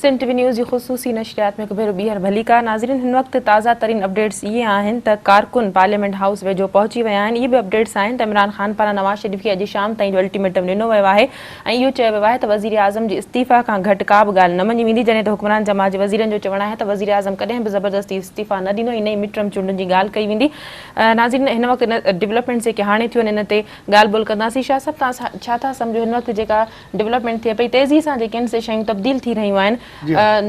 سنڌ ٽي V news جي خصوصي نشريات ۾ هڪ ڀيرو ٻيهر ڀليڪار ناظرين هن وقت تازه ترين اپڊيٽس اهي آهن ته ڪارڪن پارليامينٽ هائوس ويجهو پهچي ويا آهن اهي به اپڊيٽس آهن ته عمران خان پاران نواز شريف کي اڄ شام تائين جو الٽيميٽم ڏنو ويو آهي ۽ اهو چيو ويو آهي ته وزيراعظم جي استعيفيٰ کان گهٽ ڪا به ڳالهه نه مڃي ويندي جڏهن ته حڪمران جماعت جي وزيرن جو چوڻ آهي ته وزيراعظم ڪڏهن به زبردستي استعيفيٰ نه ڏيندو ۽ نه ئي مڊ ٽرم چونڊن جي ڳالهه ڪئي ويندي ناظرين هن وقت ان ڊولپمينٽس جيڪي هاڻي ٿيون آهن ان تي ڳالهه ٻولهه ڪنداسين شاهه صاحب توهان ڇا ٿا سمجهو هن وقت جيڪا ڊولپمينٽ ٿئي پئي تيزي سان جيڪي آهن سي شيون تبديل ٿي رهيون آهن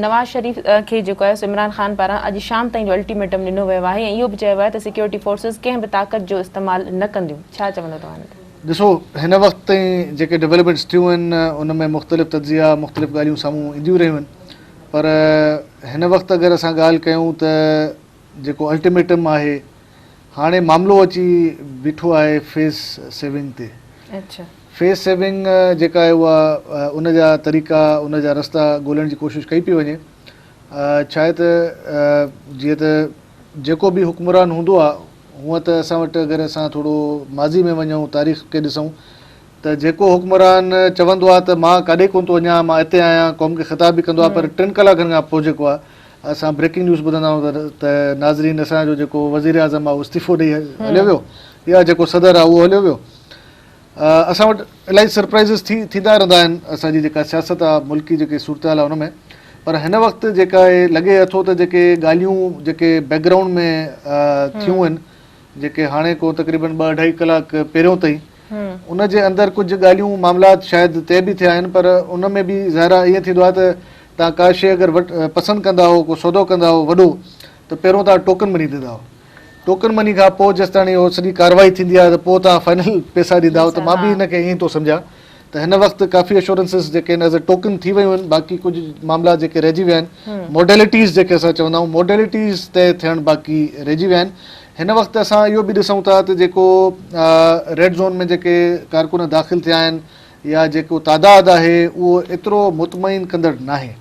نواز شريف کي جيڪو آهي سو عمران خان پاران اڄ شام تائين جو الٽيميٽم ڏنو ويو آهي ۽ اهو به چيو ويو آهي ته سيڪيورٽي فورسز ڪنهن به طاقت جو استعمال نه ڪنديون ڇا چوندو توهان ان تي؟ ڏسو هن وقت تائين جيڪي ڊولپمينٽس ٿيون آهن ان ۾ مختلف تجزيا مختلف ڳالهيون سامهون اينديون رهيون آهن پر هن وقت اگر اسان ڳالهه ڪيون ته جيڪو الٽيميٽم آهي هاڻي معاملو اچي بيٺو آهي فيس سيونگ تي. فيس سيونگ جيڪا آهي اها ان جا طريقا ان جا رستا ڳولڻ جي ڪوشش ڪئي پئي وڃي ڇا آهي ته جيئن ته جيڪو به حڪمران هوندو آهي هونء ته اسان وٽ اگر اسان ٿورو ماضي ۾ وڃون تاريخ کي ڏسون ته جيڪو حڪمران چوندو آهي ته مان ڪاڏي ڪونه ٿو وڃان مان اتي آهيان قوم کي خطاب به ڪندو آهي پر ٽن ڪلاڪن کان پوء جيڪو آهي اسان بريڪنگ نيوز ٻڌندا آهيون ته ناظرين اسان جو جيڪو وزيراعظم آهي اهو استعيفو ڏئي هليو ويو يا جيڪو صدر آهي اهو هليو ويو اسان وٽ الاهي سرپرائزز ٿي ٿيندا رهندا آهن اسان جي جيڪا سياست آهي ملڪي جيڪي صورتحال آهي ان ۾ پر هن وقت جيڪا لڳي اٿو ته جيڪي ڳالهيون جيڪي بيڪ گرائونڊ ۾ ٿيون آهن جيڪي هاڻي ڪو تقريبن ٻه اڍائي ڪلاڪ پهريون تائين ان جي اندر ڪجهه ڳالهيون معاملات شايد طئي به ٿيا آهن پر ان ۾ به ظاهر آهي ائين ٿيندو آهي ته توهان ڪا شيء اگر پسند ڪندا آهو ڪو سودو ڪندا آهو وڏو ته پهريون توهان ٽوڪن مني ڏيندا آهو ٽوڪن مني کان پوء جيستاڻي اهو سڄي ڪارروائي ٿيندي آهي ته پوء توهان فائنل پئسا ڏيندا آهو ته مان به ان کي ائين ٿو سمجهان ته هن وقت ڪافي اشورنسز جيڪي آهن ايز اي ٽوڪن ٿي ويون آهن باقي ڪجهه معاملا جيڪي رهجي ويا آهن موڊيلٽيز جيڪي اسان چوندا آهيون موڊيلٽيز طئي ٿيڻ باقي رهجي ويا آهن هن وقت اسان اهو به ڏسون ٿا ته جيڪو ريڊ زون ۾ جيڪي ڪارڪن داخل ٿيا آهن يا جيڪو تعداد آهي اهو ايترو مطمئن ڪندڙ ناهي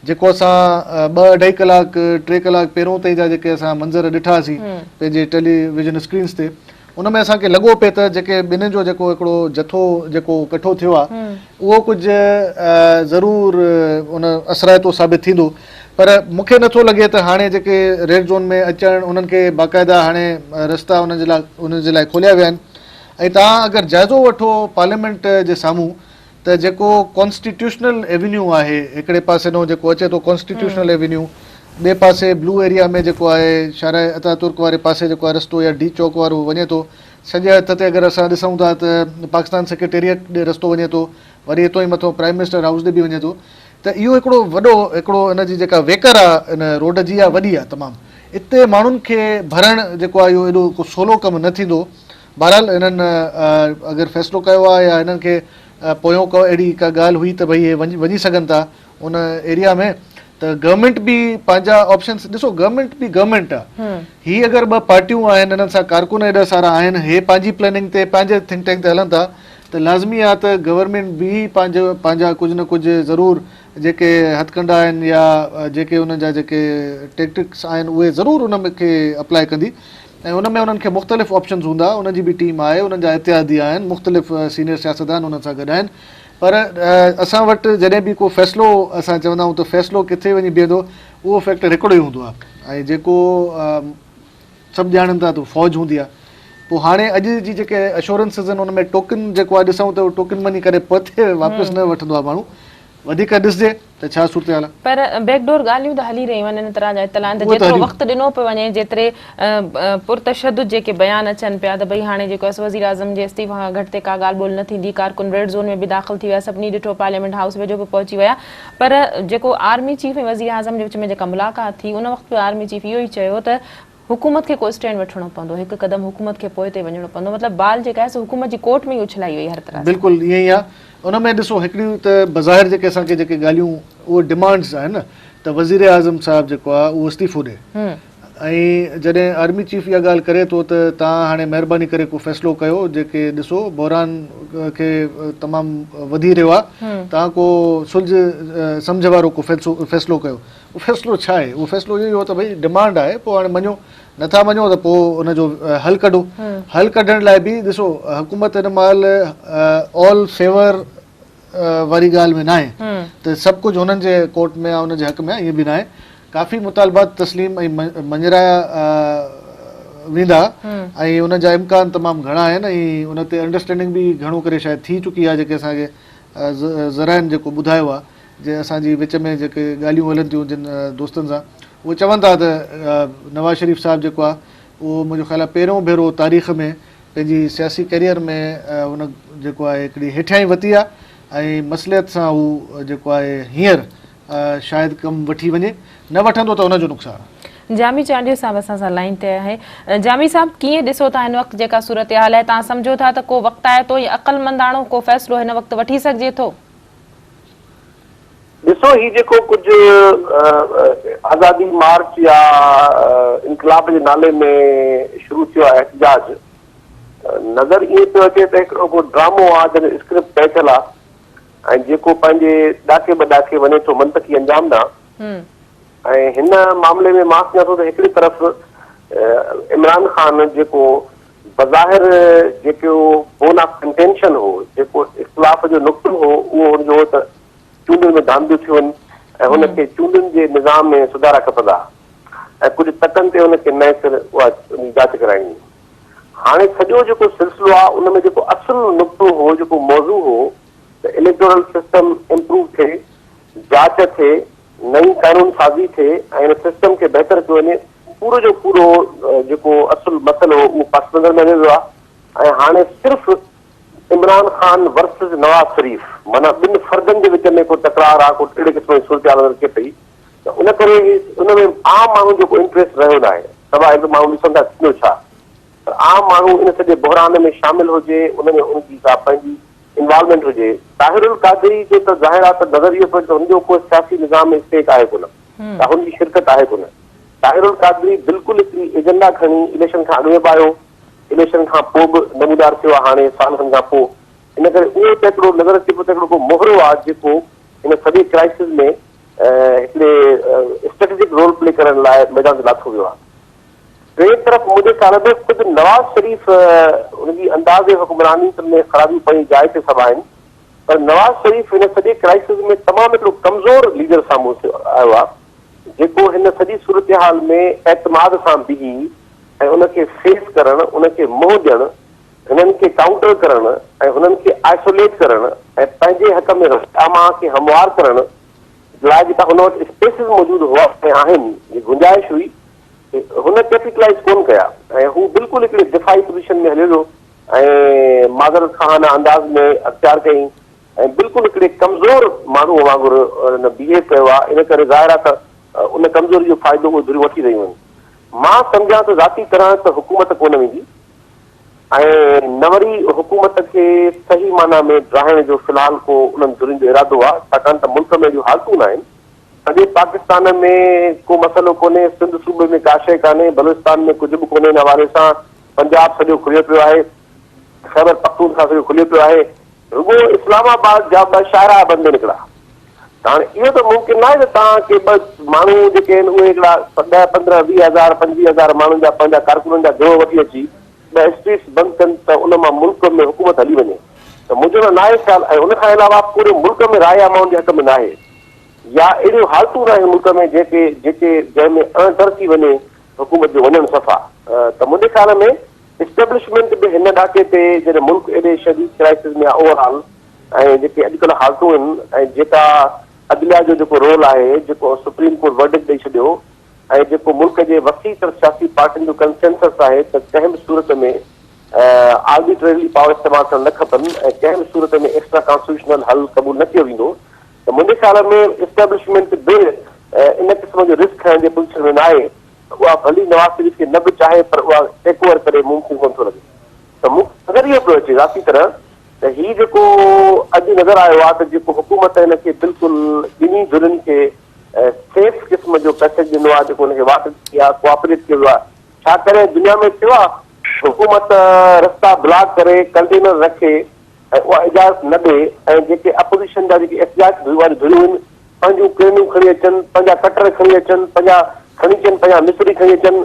جيڪو اسان ٻه اڍائي ڪلاڪ ٽي ڪلاڪ پهريون تائين جا جيڪي اسان منظر ڏٺاسين پنهنجي ٽيلي ويزن اسڪرينس تي ان ۾ اسان کي لڳو پئي ته جيڪي ٻنهين جو جيڪو هڪڙو جٿو جيڪو ڪٺو ٿيو آهي اهو ڪجهه ضرور ان اثرائتو ثابت ٿيندو پر مون کي نٿو لڳي ته هاڻي جيڪي ريڊ زون ۾ اچڻ انهن کي باقاعده هاڻي رستا انهن جي لاء انهن جي لاء کوليا ويا آهن ۽ توهان اگر جائزو وٺو پارليامينٽ جي سامهون ته جيڪو ڪانسٽيٽيوشنل ايونيو آهي هڪڙي پاسي ڏانهن جيڪو اچي ٿو ڪانسٽيٽيوشنل ايونيو ٻئي پاسي بلو ايريا ۾ جيڪو آهي شارع اتاترڪ واري پاسي جيڪو آهي رستو يا ڊي چوڪ وارو وڃي ٿو سڄي هٿ تي اگر اسان ڏسون ٿا ته پاڪستان سيڪريٽريٽ ڏي رستو وڃي ٿو وري هتو ئي مٿو پرائم منسٽر هائوس ڏي به وڃي ٿو ته اهو هڪڙو وڏو هڪڙو ان جي جيڪا ويڪر آهي ان روڊ جي اها وڏي آهي تمام اتي ماڻهن کي ڀرڻ جيڪو آهي اهو ايڏو ڪو سولو ڪم نه ٿيندو بهرحال هنن اگر فيصلو ڪيو آهي يا هنن کي پويون ڪا اهڙي ڪا ڳالهه هئي ته ڀئي هي وڃي سگهن ٿا ان ايريا ۾ ته گورنمينٽ به پنهنجا آپشنس ڏسو گورنمينٽ به گورنمينٽ آهي هي اگر ٻه پارٽيون آهن هنن سان ڪارڪن ايڏا سارا آهن هي پنهنجي پلاننگ تي پنهنجي ٿنڪ ٽينڪ تي هلن ٿا ته لازمي آهي ته گورنمينٽ به پنهنجو پنهنجا ڪجهه نه ڪجهه ضرور جيڪي هٿڪنڊا آهن يا جيڪي انهن جا جيڪي ٽيڪٽڪس آهن اهي ضرور ان کي اپلائي ڪندي ۽ ان ۾ انهن کي مختلف آپشنز هوندا، انهن جي به ٽيم آهي، انهن جا اتحادي آهن، مختلف سينيئر سياستدان انهن سان گڏ آهن پر اسان وٽ جڏهن به ڪو فيصلو اسان چوندا آهيون ته فيصلو ڪٿي وڃي بيهندو اهو فيڪٽر هڪڙو ئي هوندو آهي ۽ جيڪو سڀ ڄاڻن ٿا ته فوج هوندي آهي پوء هاڻي اڄ جي جيڪي اشورنسز آهن ان ۾ ٽوڪن جيڪو آهي ڏسون ته ٽوڪن مني ڪري پوئتي واپس نه وٺندو آهي ماڻهو وڌيڪ ڏسجي ته ڇا صورتحال آهي. پر بيڪ ڊور ڳالهيون ته هلي رهيون آهن ان طرح جا اطلاع آهن ته جيترو وقت ڏنو پيو وڃي جيتري پرتشدد جيڪي بيان اچن پيا ته ڀئي هاڻي جيڪو آهي وزيراعظم جي استعيفا کان گهٽ تي ڪا ڳالهه ٻولهه نه ٿيندي ڪارڪن ريڊ زون ۾ به داخل ٿي ويا سڀني ڏٺو پارليامينٽ هائوس ويجهو به پهچي ويا پر جيڪو آرمي چيف ۽ وزيراعظم جي وچ ۾ جيڪا ملاقات ٿي ان وقت به آرمي چيف اهو ئي چيو ته حڪومت کي ڪو اسٽينڊ وٺڻو پوندو، هڪ قدم حڪومت کي پوئتي وڃڻو پوندو، مطلب بال جيڪا آهي سو حڪومت جي ڪورٽ ۾ ئي اڇلائي وئي هر طرح سان. بلڪل ائين ئي آهي، ان ۾ ڏسو هڪڙي ته بظاهر جيڪي اسان کي جيڪي ڳالهيون اهي ڊمانڊز آهن نه ته وزيراعظم صاحب جيڪو آهي اهو استعيفو ڏي ۽ جڏهن آرمي چيف اها ڳالهه ڪري ٿو ته توهان هاڻي مهرباني ڪري ڪو فيصلو ڪيو جيڪي ڏسو بحران کي تمام وڌي رهيو آهي توهان ڪو سلجهه سمجهه وارو ڪو فيصلو ڪيو اهو فيصلو ڇا آهي؟ اهو فيصلو اهو ئي هو ته ڀئي ڊمانڊ آهي پوء هاڻي مڃو نه ٿا مڃو ته پوء ان جو حل ڪڍو. حل ڪڍڻ لاء به ڏسو حڪومت هن مهل آل فيور واري ڳالهه ۾ ناهي ته سڀ ڪجهه هنن جي ڪورٽ ۾ آهي ان جي حق ۾ آهي ائين به ناهي. ڪافي مطالبات تسليم ۽ مڃرايا ويندا ۽ ان جا امڪان تمام گهڻا آهن ۽ ان تي انڊرسٽينڊنگ به گهڻو ڪري شايد ٿي چڪي آهي جيڪي اسان کي ذرائعن جيڪو ٻڌايو آهي جي اسان جي وچ ۾ جيڪي ڳالهيون هلن ٿيون جن دوستن سان اهي چون ٿا ته نواز شريف صاحب جيڪو آهي اهو منهنجو خيال آهي پهريون ڀيرو تاريخ ۾ پنهنجي سياسي ڪيريئر ۾ هن جيڪو آهي هڪڙي هيٺيائين وتي آهي ۽ مصلحت سان هو جيڪو آهي هينئر شايد ڪم وٺي وڃي، نه وٺندو ته ان جو نقصان آهي. جامي چانڊيو صاحب اسان سان لائين تي آهي. جامي صاحب ڪيئن ڏسو ٿا هن وقت جيڪا صورتحال آهي توهان سمجهو ٿا ته ڪو وقتائتو يا عقلمنداڻو ڪو فيصلو هن وقت وٺي سگهجي ٿو؟ ڏسو هي جيڪو ڪجهه آزادي مارچ يا انقلاب جي نالي ۾ شروع ٿيو آهي احتجاج نظر ائين پيو اچي ته هڪڙو ڪو ڊرامو آهي جنهن جو اسڪرپٽ طئي ٿيل آهي ۽ جيڪو پنهنجي ڏاڪي به ڏاڪي وڃي ٿو منطقي انجام ڏانهن ۽ هن معاملي ۾ مان سمجهان ٿو ته هڪڙي طرف عمران خان جيڪو بظاهر جيڪو بون آف ڪنٽينشن هو جيڪو اختلاف جو نقطو هو اهو هن جو هو ته چونڊن ۾ ڌانڌليون ٿيون ۽ هن کي چونڊن جي نظام ۾ سڌارا کپندا ۽ ڪجهه تڪن تي هن کي نئين سر اها جاچ ڪرائڻي هاڻي سڄو جيڪو سلسلو آهي ان ۾ جيڪو اصل نقطو هو جيڪو موضوع هو ته اليڪٽورل سسٽم امپروو ٿئي، جاچ ٿئي، نئين قانون سازي ٿئي ۽ ان سسٽم کي بهتر ڪيو وڃي، پورو جو پورو جيڪو اصل مسئلو هو اهو پس منظر ۾ هليو ويو آهي ۽ هاڻي صرف عمران خان ورسز نواز شريف معنيٰ ٻن فردن جي وچ ۾ ڪو تڪرار آهي ڪو اهڙي قسم جي صورتحال نظر اچي پئي ته ان ڪري ان ۾ عام ماڻهن جو ڪو انٽريسٽ رهيو ناهي، سوا هڪ ماڻهو ڏسن ٿا ٿيندو ڇا پر عام ماڻهو ان سڄي بحران ۾ شامل هجي ان ۾ ان جي ڪا پنهنجي انوالومينٽ هجي. طاهر القادري جو ته ظاهر آهي ته نظر اهو پيو اچي ته هن جو ڪو سياسي نظام ۾ اسٽيڪ آهي ڪونه يا هن جي شرڪت آهي ڪونه. طاهر القادري بلڪل هڪڙي ايجنڊا کڻي اليڪشن کان اڳ ۾ به آيو، اليڪشن کان پوء به نمودار ٿيو آهي هاڻي سال کن کان پوء. ان ڪري اهو ته هڪڙو نظر اچي پيو ته هڪڙو ڪو مهرو آهي جيڪو هن سڄي ڪرائسز ۾ هڪڙي اسٽريٽجڪ رول پلي ڪرڻ لاء ميدان تي لاٿو ويو آهي. ٽئين طرف منهنجي خيال ۾ خود نواز شريف ان جي انداز حڪمراني ۾ خرابيون پنهنجي جاء تي سڀ آهن پر نواز شريف هن سڄي ڪرائسز ۾ تمام هڪڙو ڪمزور ليڊر سامهون آيو آهي جيڪو هن سڄي صورتحال ۾ اعتماد سان بيهي ۽ ان کي فيس ڪرڻ ان کي منهن ڏيڻ هنن کي ڪائونٽر ڪرڻ ۽ هنن کي آئسوليٽ ڪرڻ ۽ پنهنجي حق ۾ راء عامه کي هموار ڪرڻ لاء جيڪا هن وٽ اسپيسز موجود هئا ۽ آهن جي گنجائش هئي هن ڪيپيٽلائيز ڪونه ڪيا ۽ هو بلڪل هڪڙي دفاعي پوزيشن ۾ هليو ويو ۽ معذرت خواهانه انداز ۾ اختيار ڪيائين ۽ بلڪل هڪڙي ڪمزور ماڻهوء وانگر هن بيهيو ڪيو آهي ان ڪري ظاهر آهي ته ان ڪمزوري جو فائدو اهي ڌريون وٺي رهيون آهن. مان سمجهان ٿو ذاتي طرح ته حڪومت ڪونه ويندي ۽ نه وري حڪومت کي صحيح معنيٰ ۾ ڊاهڻ جو في الحال ڪو انهن ڌرين جو ارادو آهي ڇاڪاڻ ته ملڪ ۾ اهڙيون حالتون ناهن. سڄي پاڪستان ۾ ڪو مسئلو ڪونهي، سنڌ صوبي ۾ ڪا شيء ڪانهي، بلوچستان ۾ ڪجهه به ڪونهي ان حوالي سان، پنجاب سڄو کليو پيو آهي، خيبر پختونخوا سڄو کليو پيو آهي، رڳو اسلام آباد جا ٻه شاهراهه بند آهن هڪڙا ته هاڻي اهو ته ممڪن ناهي ته توهان ڪي ٻه ماڻهو جيڪي آهن اهي هڪڙا ڏهه پندرهن 20 هزار 25 هزار ماڻهن جا پنهنجا ڪارڪنن جا گروهه وٺي اچي ٻه اسٽريٽس بند ڪن ته ان مان ملڪ ۾ حڪومت هلي وڃي ته منهنجو نه ناهي خيال ۽ ان کان علاوه پوري ملڪ ۾ راء عامه ان جي حق ۾ ناهي. يا اهڙيون حالتون ناهن ملڪ ۾ جيڪي جيڪي جنهن ۾ اڻ ٽر ٿي وڃي حڪومت جو وڃڻ صفا ته منهنجي خيال ۾ اسٽيبلشمينٽ به هن ڏاڪي تي جڏهن ملڪ ايڏي شديد ڪرائسز ۾ آهي اوور آل ۽ جيڪي اڄڪلهه حالتون آهن ۽ جيڪا عدليا جو جيڪو رول آهي جيڪو سپريم ڪورٽ ورڊڪٽ ڏئي ڇڏيو ۽ جيڪو ملڪ جي وسيع تر سياسي پارٽين جو ڪنسينسس آهي ته ڪنهن به صورت ۾ آربيٽريلي پاور استعمال ٿيڻ نه کپن ۽ ڪنهن به صورت ۾ ايڪسٽرا ڪانسٽيٽيوشنل حل قبول نه ڪيو ويندو ته منهنجي خيال ۾ اسٽيبلشمينٽ به ان قسم جو رسڪ کڻڻ جي پوزيشن ۾ ناهي ته اها ڀلي نواز شريف کي نه به چاهي پر اها ٽيڪ اوور ڪري ممڪن ڪونه ٿو لڳي ته مون کي نظر اهو پيو اچي ذاتي طرح ته هي جيڪو اڄ نظر آيو آهي ته جيڪو حڪومت هن کي بلڪل ٻنهي ڌرين کي سيف قسم جو پئسيج ڏنو آهي جيڪو هن کي واٽ ڏني آهي ڪوآپريٽ ڪيو ويو آهي ڇا ڪڏهن دنيا ۾ ٿيو آهي حڪومت رستا بلاڪ ڪري ڪنٽينر رکي ۽ اها اجازت نه ڏي ۽ جيڪي اپوزيشن جا جيڪي احتجاج واريون ڌريون آهن پنهنجون ڪرينون کڻي اچن، پنهنجا ڪٽر کڻي اچن، پنهنجا کڻي اچن، پنهنجا مصري کڻي اچن،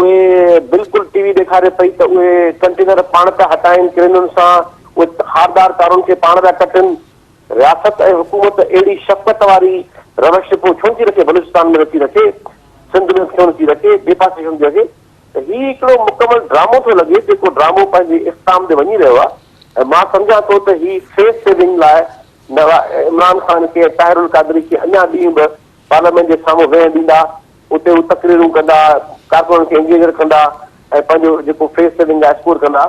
اهي بلڪل ٽي وي ڏيکاري پئي ته اهي ڪنٽينر پاڻ پيا هٽائين ڪرينن سان، اهي خاردار تارن کي پاڻ پيا ڪٽن. رياست ۽ حڪومت اهڙي شفقت واري روش پوء ڇو نٿي رکي بلوچستان ۾ نٿي رکي، سنڌ ۾ ڇو نٿي رکي، ٻئي پاسي ڇو نٿي رکي ته هي هڪڙو مڪمل ڊرامو ٿو لڳي جيڪو ڊرامو پنهنجي اختتام تي وڃي رهيو آهي ۽ مان سمجهان ٿو ته هي فيس سيونگ لاء عمران خان کي ۽ طاهر القادري کي اڃا ڏينهن به پارليامينٽ جي سامهون ويهڻ ڏيندا، اتي هو تقريرون ڪندا، ڪارڪنن کي انگيج رکندا ۽ پنهنجو جيڪو فيس سيونگ آهي اسڪور ڪندا.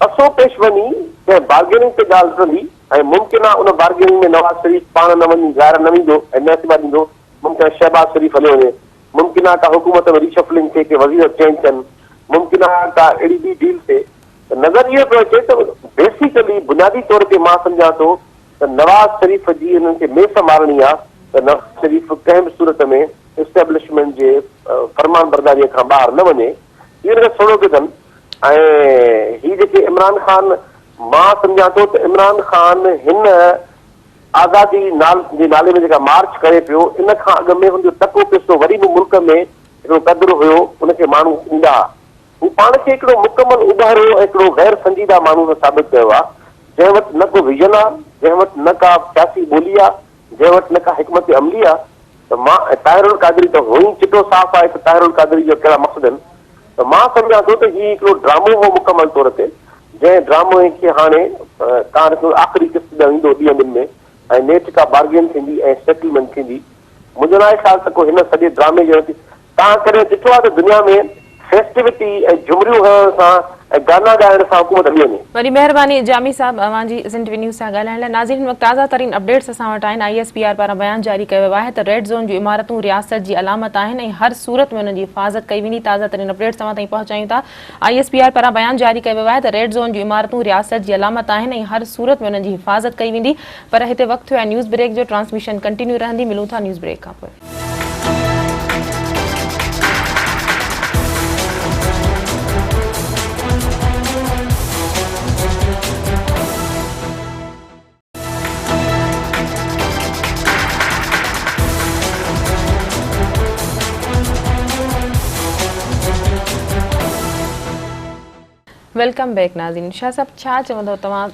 پسو پيش وڃي ڪنهن بارگيننگ تي ڳالهه ٽرندي ۽ ممڪن آهي ان بارگيننگ ۾ نواز شريف پاڻ نه وڃي ظاهر نه ويندو ۽ نه اعتبار ڏيندو، ممڪن آهي شهباز شريف هليو وڃي، ممڪن آهي ڪا حڪومت ۾ ريشفلنگ ٿئي ڪي وزير چينج ٿين، ممڪن آهي ڪا اهڙي ٻي ڊيل ٿئي ته نظر اهو پيو اچي ته بيسيڪلي بنيادي طور تي مان سمجهان ٿو ته نواز شريف جي انهن کي ميس مارڻي آ ته نواز شريف ڪنهن به صورت ۾ اسٽيبلشمينٽ جي فرمانبرداري کان ٻاهر نه وڃي اهو ان کي سوڙهو پيو ڪن ۽ هي جيڪي عمران خان مان سمجهان ٿو ته عمران خان هن آزادي نال جي نالي ۾ جيڪا مارچ ڪري پيو ان کان اڳ ۾ هن جو ٽڪو پئسو وري به ملڪ ۾ هڪڙو قدر هيو ان کي ماڻهو ڏيندا ها هو پاڻ کي هڪڙو مڪمل اٻهرو ۽ هڪڙو غير سنجيده ماڻهو ته ثابت ڪيو آ، جنهن وٽ نه ڪو ويزن آ، جنهن وٽ نه ڪا سياسي ٻولي آ، جنهن وٽ نه ڪا حڪمت عملي آ ته مان ۽ طاهر القادري ته هونئن ئي چٽو صاف آهي ته طاهر القادري جا ڪهڙا مقصد آهن ته مان سمجهان ٿو ته هي هڪڙو ڊرامو هو مڪمل طور تي جنهن ڊرامي کي هاڻي ڪا نه ڪو آخري قسط ڏانهن ايندو ڏينهن ٻن ۾ ۽ نيٺ ڪا بارگين ٿيندي ۽ سيٽلمينٽ ٿيندي. منهنجو ناهي خيال ته ڪو هن سڄي ڊرامي جو نتيجو توهان ڪڏهن ڏٺو آهي ته دنيا ۾ فيسٽوٽي ۽ جهمريون هڻڻ سان ۽ گانا ڳائڻ سان حڪومت هلي وڃي؟ وڏي مهرباني جامي صاحب اوهان جي سنڌ ٽي وي نيوز سان ڳالهائڻ لاء ناظرين هن وقت تازه ترين اپڊيٽس اسان وٽ آهن I S P R پاران بيان جاري ڪيو ويو آهي ته ريڊ زون جون عمارتون رياست جي علامت آهن ۽ هر صورت ۾ انهن جي حفاظت ڪئي ويندي تازه ترين اپڊيٽس اوهان تائين پهچايون ٿا I S P R پاران بيان جاري ڪيو ويو آهي ته ريڊ زون جون عمارتون رياست جي علامت آهن ۽ هر صورت ۾ انهن جي حفاظت ڪئي ويندي پر هتي وقت ٿيو آهي نيوز بريڪ جو ٽرانسميشن ڪنٽينيو رهندي ملون ٿا نيوز بريڪ کان پوء. Welcome back ناظرين شاهه صاحب ڇا چوندو توهان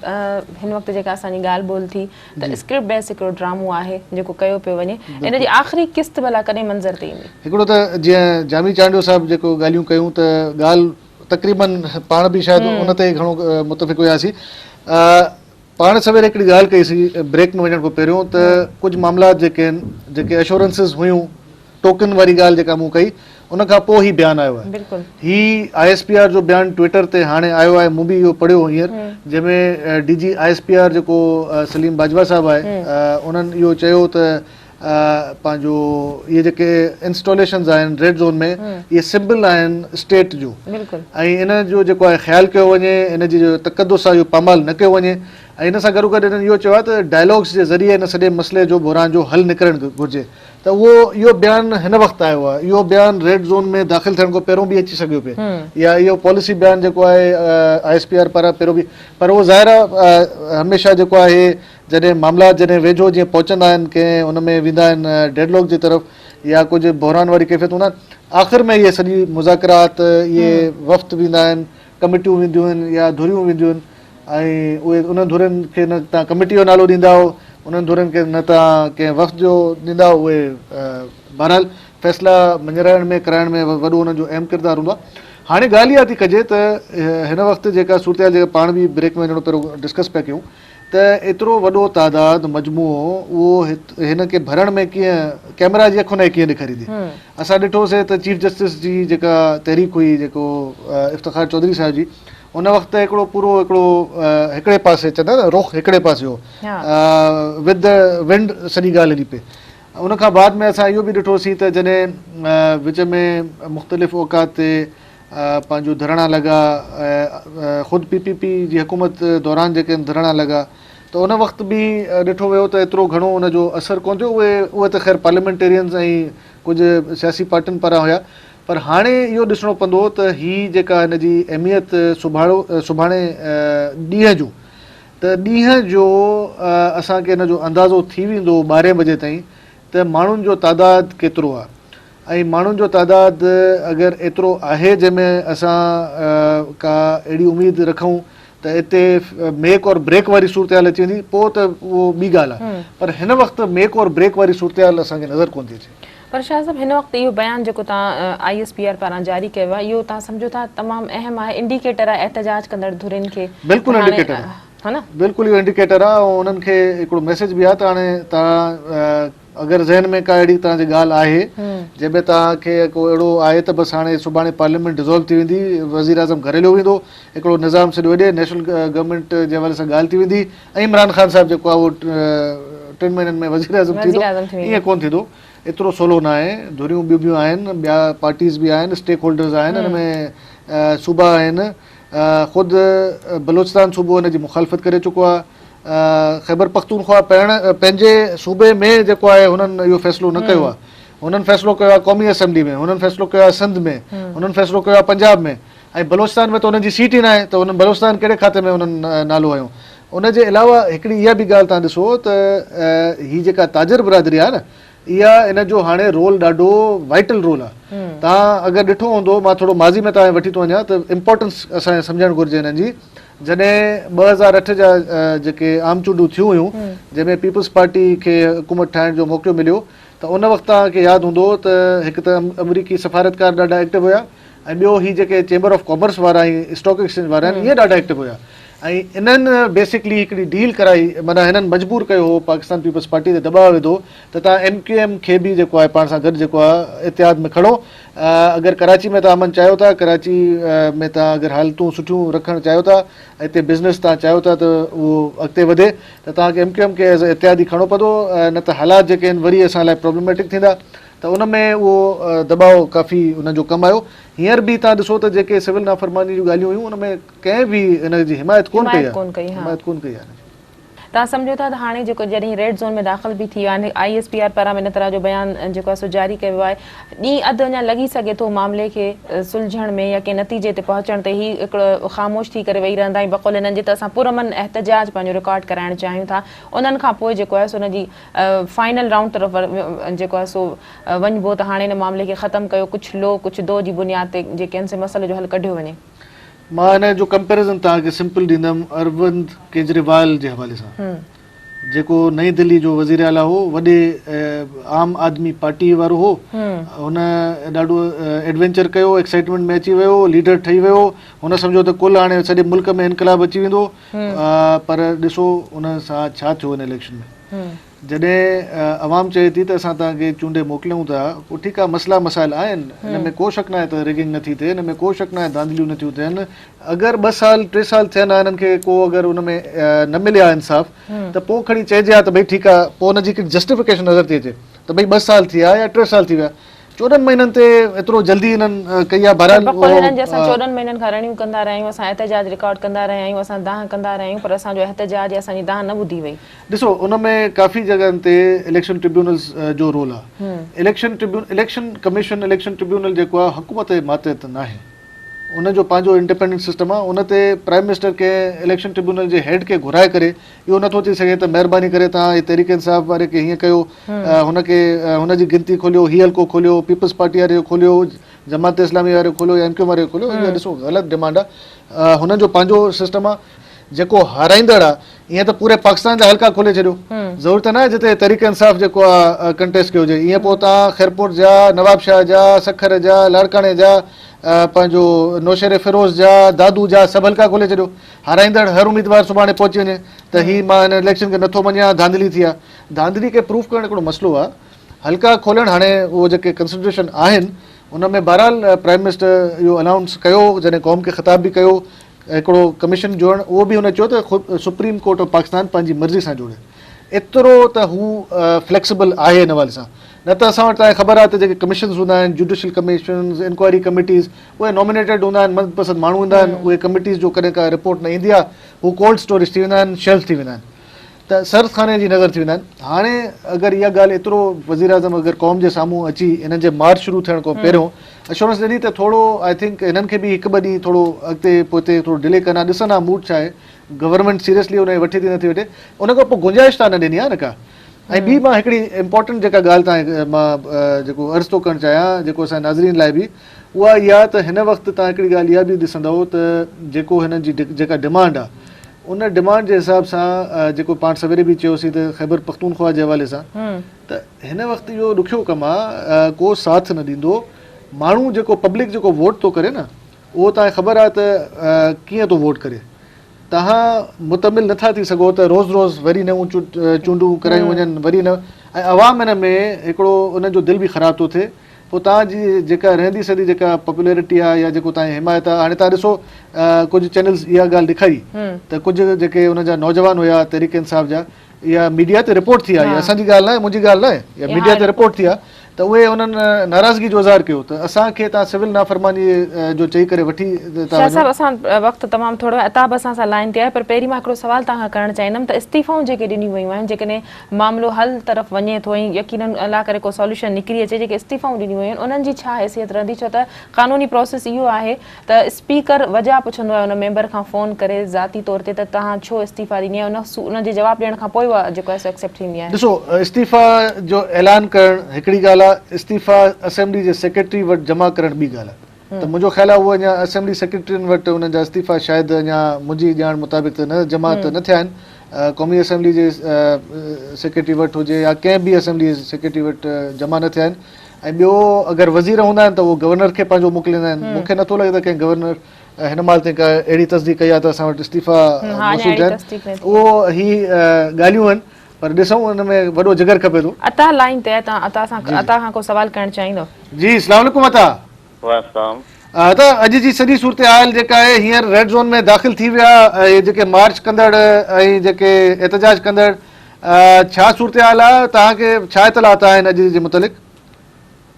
هن وقت جيڪا اسان جي ڳالهه ٻولهه ٿي ته اسڪرپٽ بيس هڪڙو ڊرامو آهي جيڪو ڪيو پيو وڃي ان جي آخري قسط ڀلا ڪڏهن منظر تي ايندي؟ هڪڙو ته جيئن جامي چانڊيو صاحب جيڪو ڳالهيون ڪيون ته ڳالهه تقريبن پاڻ به شايد ان تي گهڻو متفق هياسين پاڻ سوير هڪڙي ڳالهه ڪئي سي بريڪ ۾ وڃڻ کان پهريون ته ڪجهه معاملات جيڪي آهن جيڪي اشورنسز هيون ٽوڪن واري ڳالهه جيڪا مون ڪئي ان کان پوء هي بيان آيو آهي هي I S P R جو بيان ٽوئيٽر تي هاڻي آيو آهي مون به اهو پڙهيو هينئر جنهن ۾ D G I S P R جيڪو سليم باجوا صاحب آهي انهن اهو چيو ته پنهنجو اهي جيڪي انسٽاليشنز آهن ريڊ زون ۾ اهي سمبل آهن اسٽيٽ جو ۽ ان جو جيڪو آهي خيال ڪيو وڃي ان جي جو تقدس آهي اهو پامال نه ڪيو وڃي ۽ ان سان گڏو گڏ انهن اهو چيو آهي ته ڊائلاگس جي ذريعي ان سڄي مسئلي جو بحران جو حل نڪرڻ گهرجي ته اهو اهو بيان هن وقت آيو آهي اهو بيان ريڊ زون ۾ داخل ٿيڻ کان پهريون به اچي سگهيو پئي يا اهو پاليسي بيان جيڪو آهي I S P R پاران پهريون به پر اهو ظاهر آهي هميشه جيڪو آهي جڏهن معاملا جڏهن ويجهو جيئن پهچندا آهن ڪنهن ان ۾ ويندا آهن ڊيڊ لاڪ جي طرف يا ڪجهه بحران واري ڪيفيت هوندا آهن آخر ۾ اهي سڄي مذاڪرات اهي وفد ويندا آهن ڪميٽيون وينديون آهن يا ڌريون وينديون آهن ۽ اهي انهن ڌرين کي نه توهان ڪميٽي جو نالو ڏيندا آهيو، انهن ڌرين کي نه توهان ڪنهن وفد جو ڏيندا آهيو، اهي بهرحال فيصلا مڃرائڻ ۾ ڪرائڻ ۾ وڏو انهن جو اهم ڪردار هوندو آهي. هاڻي ڳالهه اها ٿي ڪجي ته هن وقت جيڪا صورتحال جيڪا پاڻ به بريڪ ۾ وڃڻو پهريون ڊسڪس پيا ڪيون ته ايترو وڏو تعداد مجموعو اهو هن کي ڀرڻ ۾ ڪيئن ڪئميرا جي اک ان کي ڪيئن ڏيکاريندي. اسان ڏٺوسي ته چيف جسٽس جي جيڪا تحريڪ هئي جيڪو افتخار چوڌري صاحب جي ان وقت ته هڪڙو پورو هڪڙو هڪڙي پاسي چوندا نه رخ هڪڙي پاسي هو ود the ونڊ سڄي ڳالهه هلي پئي ان کان بعد ۾ اسان اهو به ڏٺوسين ته جڏهن وچ ۾ مختلف اوقات تي پنهنجو ڌرڻا لڳا خود پي پي پي جي حڪومت دوران جيڪي ڌرڻا لڳا ته ان وقت به ڏٺو ويو ته ايترو گهڻو ان جو اثر ڪونه ٿيو اهي اهي ته خير پارليامينٽيرينز ۽ ڪجهه سياسي پارٽين پاران هيا پر هاڻي اهو ڏسڻو پوندو ته هي جيڪا هن جي اهميت سڀاڻو سڀاڻي ڏينهن جو ته ڏينهن جو اسان کي ان جو اندازو ٿي ويندو ٻارهين بجي تائين ته ماڻهن جو تعداد ڪيترو آهي ۽ ماڻهن جو تعداد اگر ايترو آهي جنهن ۾ اسان ڪا اهڙي اميد رکون ته اتي ميڪ اور بريڪ واري صورتحال اچي ويندي پوء ته اهو ٻي ڳالهه آهي پر هن وقت ميڪ اور بريڪ واري صورتحال اسان کي نظر ڪونه ٿي اچي. پر شاهه صاحب هن وقت اهو بيان جيڪو توهان I S P R پاران جاري ڪيو آهي اهو توهان سمجهو ٿا تمام اهم آهي انڊيڪيٽر آهي احتجاج ڪندڙ ڌرين کي بلڪل انڊيڪيٽر آهي ها نه بلڪل اهو انڊيڪيٽر آهي ۽ انهن کي هڪڙو ميسيج به آهي ته هاڻي توهان اگر ذهن ۾ ڪا اهڙي توهان جي ڳالهه آهي جنهن ۾ توهان کي ڪو اهڙو آهي ته بس هاڻي سڀاڻي پارليامينٽ ڊزالو ٿي ويندي وزيراعظم گهر هليو ويندو هڪڙو نظام سڄو هيڏي نيشنل گورنمينٽ جي حوالي سان ڳالهه ٿي ويندي ۽ عمران خان صاحب جيڪو آهي اهو ٽن مهينن ۾ وزيراعظم ٿيندو ائين ڪونه ٿيندو ايترو سولو ناهي ڌريون ٻيون به آهن ٻيا پارٽيز به آهن اسٽيڪ هولڊرز آهن ان ۾ صوبا آهن خود بلوچستان صوبو ان جي مخالفت ڪري چڪو آهي خيبر پختونخوا پڻ پنهنجي صوبي ۾ جيڪو آهي هنن اهو فيصلو نه ڪيو آهي هنن فيصلو ڪيو آهي قومي اسيمبلي ۾ هنن فيصلو ڪيو آهي سنڌ ۾ هنن فيصلو ڪيو آهي پنجاب ۾ ۽ بلوچستان ۾ ته انهن جي سيٽ ئي ناهي ته انهن بلوچستان ڪهڙي کاتي ۾ انهن نالو هنيو ان جي علاوه هڪڙي اها به ڳالهه تان ڏسو ته هي جيڪا تاجر برادري آهي نه اها ان جو هاڻي رول ڏاڍو وائٽل رول آهي تان اگر ڏٺو هوندو مان ٿورو ماضي ۾ تان وٺي ٿو وڃان ته امپورٽنس اسان سمجهڻ گهرجي هنن جي جڏهن 2008 جا جيڪي عام چونڊون ٿيون هيون جنهن ۾ پيپلز پارٽي کي حڪومت ٺاهڻ جو موقعو مليو ته ان وقت توهان کي ياد هوندو ته هڪ ته آمريڪي سفارتڪار ڏاڍا ايڪٽو هيا ۽ ٻيو هي جيڪي چيمبر آف ڪامرس وارا ۽ اسٽاڪ ايڪسچينج وارا آهن اهي ڏاڍا ايڪٽو هيا ۽ انهن بيسڪلي هڪڙي ڊيل ڪرائي معنيٰ هنن مجبور ڪيو هو پاڪستان پيپلز پارٽي تي دٻاء وڌو ته توهان ايم ڪيو ايم کي به جيڪو آهي پاڻ سان گڏ جيڪو آهي اتحاد ۾ کڻو اگر ڪراچي ۾ توهان امن چاهيو ٿا ڪراچي ۾ توهان اگر حالتون سٺيون رکڻ چاهيو ٿا هتي بزنس توهان چاهيو ٿا ته اهو اڳتي وڌي ته توهان کي ايم ڪيو ايم کي ايز اتحادي کڻڻو پوندو نه ته حالات جيڪي آهن وري اسان لاء پرابلميٽڪ ٿيندا ته ان ۾ اهو دٻاء ڪافي انهن جو ڪم آيو. هينئر به توهان ڏسو ته جيڪي سول نافرماني جون ڳالهيون هيون ان ۾ ڪنهن به ان جي حمايت ڪونه ڪئي آهي. حمايت ڪونه ڪئي آهي. توهان سمجهو ٿا ته هاڻي جيڪو جڏهن ريڊ زون ۾ داخل به ٿي ويا آهن I S P R پاران به ان طرح جو بيان جيڪو آهي سو جاري ڪيو ويو آهي ڏينهن اڌ اڃا لڳي سگهي ٿو معاملي کي سلجهڻ ۾ يا ڪنهن نتيجي تي پهچڻ تي هي هڪڙو خاموش ٿي ڪري ويهي رهندا ۽ بقول هنن جي ته اسان پرامن احتجاج پنهنجو رڪارڊ ڪرائڻ چاهيون ٿا انهن کان پوء جيڪو آهي سو ان جي فائنل رائونڊ طرف جيڪو آهي سو وڃبو ته هاڻي ان معاملي کي ختم ڪيو ڪجهه لو ڪجهه دو جي بنياد تي جيڪي آهن سي مسئلي جو حل ڪڍيو وڃي. مان ان جو ڪمپيريزن توهان کي سمپل ڏيندم اروند ڪيجريوال جي حوالي سان جيڪو نئين دلي جو وزير اعليٰ هو وڏي عام آدمي پارٽي وارو هو هن ڏاڍو ايڊوينچر ڪيو ايڪسائٽمينٽ ۾ اچي ويو ليڊر ٺهي ويو هن سمجهيو ته ڪل هاڻي سڄي ملڪ ۾ انقلاب اچي ويندو پر ڏسو ان سان ڇا ٿيو ان اليڪشن ۾ جڏهن عوام چئي ٿي ته اسان توهان کي چونڊي موڪليون ٿا پوء ٺيڪ آهي مسئلا مسائل آهن ان ۾ ڪو شڪ ناهي ته ريگنگ نٿي ٿئي ان ۾ ڪو شڪ ناهي ڌانڌليون نٿيون ٿين اگر ٻه سال ٽي سال ٿين ها انهن کي ڪو اگر ان ۾ نه ملي ها انصاف ته پوء کڻي چئجي ها ته ڀئي ٺيڪ آهي پوء ان جي هڪڙي جسٽيفڪيشن نظر ٿي اچي ته ڀئي ٻه سال ٿي ويا يا ٽي سال ٿي ويا 14 مهينن تي ايترو جلدي هنن ڪئي آهي بهرحال بقول هنن جي اسان 14 مهينن کان رڙيون ڪندا رهيا آهيون اسان احتجاج رڪارڊ ڪندا رهيا آهيون اسان دانهن ڪندا رهيا آهيون پر اسان جو احتجاج يا اسان جي دانهن نه ٻڌي وئي. ڏسو ان ۾ ڪافي جڳهن تي اليڪشن ٽربيونلز جو رول آهي election tribunal election commission election tribunal جيڪو آهي حڪومت جي ماتحت ناهي ان جو پنهنجو انڊيپينڊنٽ سسٽم آهي ان تي پرائم منسٽر ڪنهن اليڪشن ٽربيونل جي هيڊ کي گهرائي ڪري اهو نٿو چئي سگهي ته مهرباني ڪري توهان هي تحريڪ انصاف واري کي هيئن ڪيو هن کي هن جي گنتي کوليو هي حلقو کوليو پيپلز پارٽي واري جو کوليو جماعت اسلامي واري جو کوليو يا ايم ڪيو واري جو کوليو اهو ڏسو غلط ڊمانڊ آهي هنن جو پنهنجو سسٽم آهي جيڪو هارائيندڙ آهي ائين ته پوري پاڪستان جا حلقا کولي ڇڏيو ضرورت ته ناهي جتي تحريڪ انصاف جيڪو آهي ڪنٽيسٽ ڪيو هجي ائين پوء توهان خيرپور جا نوابشاهه جا سکر جا لاڙڪاڻي جا پنهنجو نوشهري فيروز جا دادو جا سڀ حلقا کولي ڇڏيو هارائيندڙ هر اميدوار سڀاڻي پهچي وڃي ته هي مان هن اليڪشن کي نٿو مڃيان ڌانڌلي ٿي آهي ڌانڌلي کي پروف ڪرڻ هڪڙو مسئلو آهي حلقا کولڻ هاڻي اهو جيڪي ڪنسڊريشن آهن ان ۾ بهرحال پرائم منسٽر اهو انائونس ڪيو جڏهن قوم کي خطاب به ڪيو هڪڙو ڪميشن جوڙڻ اهو به هن چيو ته سپريم ڪورٽ آف پاڪستان پنهنجي مرضي سان جوڙي ايترو ته هو فليڪسبل آهي ان حوالي سان نه ته اسان وٽ تنهن خبر آهي ته جيڪي ڪميشنز هوندا آهن جوڊيشل ڪميشنز انڪوائري ڪميٽيز اهي نامينيٽيڊ هوندا آهن من پسند ماڻهو هوندا آهن اهي ڪميٽيز جو ڪڏهن ڪا رپورٽ نه ايندي آهي هو ڪولڊ اسٽوريج ٿي ويندا آهن شيلف ٿي ويندا آهن ته سرد خاني جي نظر ٿي ويندا آهن. هاڻي اگر اها ڳالهه ايترو وزيراعظم اگر قوم جي سامهون اچي انهن جي مارچ شروع ٿيڻ کان پهريون اشورنس ڏني ته ٿورو I think هنن کي به هڪ ٻه ڏينهن ٿورو اڳتي پوئتي ٿورو ڊلي ڪن ها ڏسن ها موڊ ڇا آهي گورنمينٽ سيريسلي ان کي وٺي ٿي نٿي وٺي ان کان پوء گنجائش ته نه ڏني آهي نه ڪا ۽ ٻي مان هڪڙي امپورٽنٽ جيڪا ڳالهه تان مان جيڪو عرض ٿو ڪرڻ چاهيان جيڪو اسان ناظرين لاء به اها اها ته هن وقت توهان هڪڙي ڳالهه اها به ڏسندؤ ته جيڪو هنن جي جيڪا ڊمانڊ آهي ان ڊمانڊ جي حساب سان جيڪو پاڻ سويري به چيوسين ته خيبر پختونخوا جي حوالي سان ته هن وقت اهو ڏکيو ڪم آهي ڪو ساٿ نه ڏيندو ماڻهو جيڪو پبلڪ جيڪو ووٽ ٿو ڪري نه اهو توهان کي خبر آهي ته ڪيئن ٿو ووٽ ڪري توهان متحمل نٿا ٿي سگهو ته روز روز وري نيون چونڊون ڪرايون وڃن وري نه ۽ عوام ان ۾ هڪڙو انهن جو دل به خراب ٿو ٿئي پوء توهان جي جيڪا رهندي سهندي جيڪا پاپولرٽي آهي يا جيڪو توهان جي حمايت آهي هاڻي توهان ڏسو ڪجهه چينلز اها ڳالهه ڏيکاري ته ڪجهه جيڪي انهن جا نوجوان هيا تحريڪ انصاف جا اها ميڊيا تي رپورٽ ٿي آهي اسان جي ڳالهه ناهي منهنجي ڳالهه ناهي اها ميڊيا تي رپورٽ ٿي آهي ته اهي انهن ناراضگي جو اظهار ڪيو ته اسان کي توهان سول نافرماني جو چئي ڪري وٺي ٿا شاهه وڃو. صاحب اسان وقت تمام ٿورو آهي عطا به اسان سان لائين تي آهي پر پهرين مان هڪڙو سوال توهان کان ڪرڻ چاهيندم ته استعيفائون جيڪي ڏنيون ويون آهن جيڪڏهن معاملو حل طرف وڃي ٿو ۽ يقينن الله ڪري ڪو سوليوشن نڪري اچي جيڪي استعيفائون ڏنيون ويون آهن انهن جي ڇا حيثيت رهندي ڇو ته قانوني پروسيس اهو آهي ته اسپيڪر وجهه پڇندو آهي ان ميمبر کان فون ڪري ذاتي طور تي ته توهان ڇو استعيفيٰ ڏني آهي ان جي جواب ڏيڻ کان پوء اها جيڪو آهي سو ايڪسيپٽ ٿيندي آهي. ڏسو استعيفيٰ جو اعلان ڪرڻ هڪڙي ڳالهه آهي استعيفيٰ اسيمبلي جي سيڪريٽري وٽ جمع ڪرڻ ٻي ڳالهه آهي ته منهنجو خيال آهي اهو اڃا اسيمبلي سيڪريٽرين وٽ انهن جا استعيفيٰ شايد اڃا منهنجي ڄاڻ مطابق ته نه جمع ته نه ٿيا آهن قومي اسيمبلي جي سيڪريٽري وٽ هجي يا ڪنهن به اسيمبلي جي سيڪريٽري وٽ جمع نه ٿيا آهن ۽ ٻيو اگر وزير هوندا آهن ته اهو گورنر کي پنهنجو موڪليندا آهن مون کي نٿو لڳي ته ڪنهن گورنر هن مهل تائين ڪا اهڙي تصديق ڪئي آهي ته اسان وٽ استعيفا موصول ٿيا آهن اهو هي ڳالهيون آهن پر ڏسون ان ۾ وڏو جگر کپي ٿو. عطا لائين تي آهي توهان عطا سان عطا کان ڪو سوال ڪرڻ چاهيندو. جي اسلام عليڪم عطا. وعليڪم السلام. عطا اڄ جي سڄي صورتحال جيڪا آهي هينئر ريڊ زون ۾ داخل ٿي ويا اهي جيڪي مارچ ڪندڙ ۽ جيڪي احتجاج ڪندڙ ڇا صورتحال آهي توهان کي ڇا اطلاعات آهن اڄ جي متعلق؟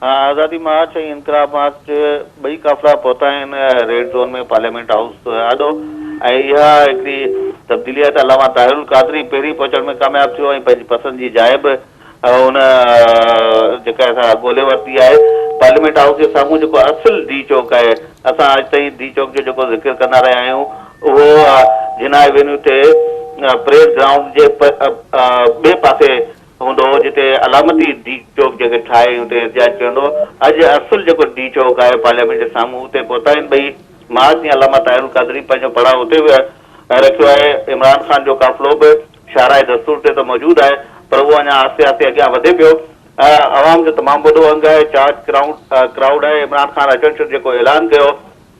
ها آزادي مارچ ۽ انقلاب مارچ ٻئي قافلا پهتا آهن ريڊ زون ۾ پارليامينٽ هائوس آڏو ۽ اها هڪڙي تبديلي آهي ته علامه طاهر القادري پهرين پهچڻ ۾ ڪامياب ٿيو ۽ پنهنجي پسند جي جاء به ان جيڪا سا ڳولي ورتي آهي پارليامينٽ هائوس جي سامهون جيڪو اصل ڊي چوڪ آهي اسان اڄ تائين ڊي چوڪ جو جيڪو ذڪر ڪندا رهيا آهيون اهو جناح ايوينيو تي پريڊ گرائونڊ جي ٻئي پاسي هوندو هو جتي علامتي ڊي چوڪ جيڪي ٺاهي اتي احتجاج ٿيندو هو. اڄ اصل جيڪو ڊي چوڪ آهي پارليامينٽ جي سامهون اتي پهتا آهن ٻئي مارچ ۽ علامه طاهر القادري پنهنجو پڙاء اتي به رکيو آهي. عمران خان جو قافلو به شاهراهه دستور تي ته موجود آهي پر اهو اڃا آهستي آهستي اڳيان وڌي پيو. عوام جو تمام وڏو انگ آهي، چارج ڪرائوڊ آهي. عمران خان اچڻ شرط جيڪو اعلان ڪيو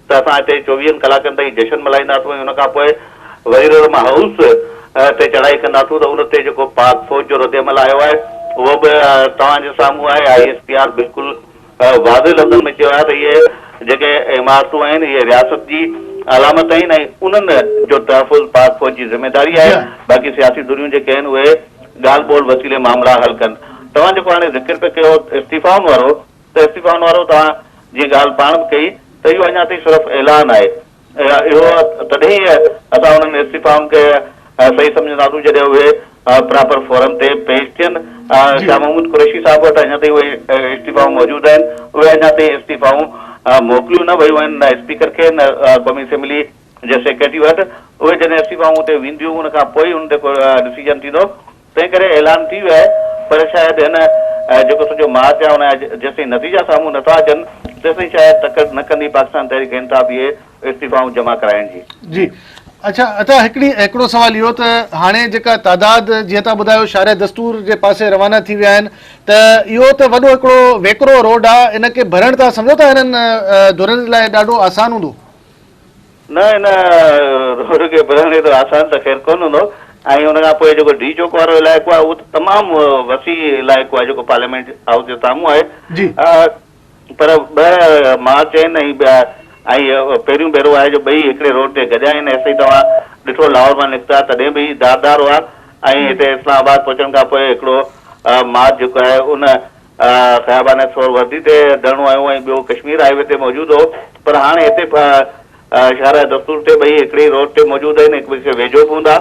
ته اسان هتي چوويهن ڪلاڪن تائين جشن ملهائينداسون ۽ ان کان پوء وزيراعظم هائوس تي چڙهائي ڪنداسون ته ان تي جيڪو پاڪ فوج جو ردعمل آيو آهي اهو به توهان جي سامهون آهي، I S P R بلڪل واضح لفظن ۾ چيو آهي ته اهي جيڪي عمارتون آهن اهي رياست جي علامت آهن ۽ انهن جو تحفظ پاڪ فوج جي ذميداري آهي، باقي سياسي ڌريون جيڪي آهن اهي ڳالهه ٻولهه وسيلي معاملا حل ڪن. توهان جيڪو هاڻي ذڪر پئي ڪيو استعيفائن وارو ته استعيفائن وارو توهان جيئن ڳالهه پاڻ به ڪئي ته اهو اڃا تائين صرف اعلان آهي. اهو تڏهن ئي اسان انهن استعيفائن کي صحيح سمجهنداسون جڏهن اهي پراپر فورم تي پيش ٿين. شاهه محمود قريشي صاحب وٽ اڃا تائين اهي استعيفائون موجود آهن. اهي اڃا تائين استعيفائون موڪليون نه ويون آهن نه اسپيڪر کي نه قومي اسيمبلي جي سيڪريٽري وٽ. اهي جڏهن استعيفائون اتي وينديون ان کان پوء ئي ان تي ڪو ڊسيزن ٿيندو. تنهن ڪري اعلان ٿي ويو آهي پر شايد هن جيڪو سڄو مارچ آهي ان جا جيستائين نتيجا سامهون نٿا اچن تيستائين شايد تڪڙ نه ڪندي پاڪستان تحريڪ انصاف اهي استعيفائون جمع ڪرائڻ جي. جي اڇا اڇا هڪڙي هڪڙو سوال اهو ته هاڻي جيڪا تعداد جيئن تان ٻڌايو شارع دستور جي پاسي روانا ٿي ويا آهن ته اهو ته وڏو هڪڙو ويڪرو روڊ آهي ان کي ڀرڻ تان سمجهو ٿا هنن ڌرين لاء ڏاڍو آسان هوندو. نه ان روڊ کي ڀرڻ ايترو آسان ته خير ڪونه هوندو ۽ ان کان پوء جيڪو ڊي چوڪ وارو علائقو آهي اهو ته تمام وسيع علائقو آهي جيڪو پارليامينٽ هائوس جي سامهون آهي جي. پر ٻه مارچ آهن ۽ ٻيا ۽ پهريون ڀيرو آهي جو ٻئي هڪڙي روڊ تي گڏيا آهن ايستائين توهان ڏٺو لاهور مان نڪتا تڏهن به ڌار ڌار هئا ۽ هتي اسلام آباد پهچڻ کان پوء هڪڙو مارچ جيڪو آهي ان خيابان سهروردي تي ڌرڻو هنيو ۽ ٻيو ڪشمير هاء وي تي موجود هو پر هاڻي هتي شاهراهه دستور تي ٻئي هڪڙي ئي روڊ تي موجود آهن هڪ ٻئي کي ويجهو به هوندا.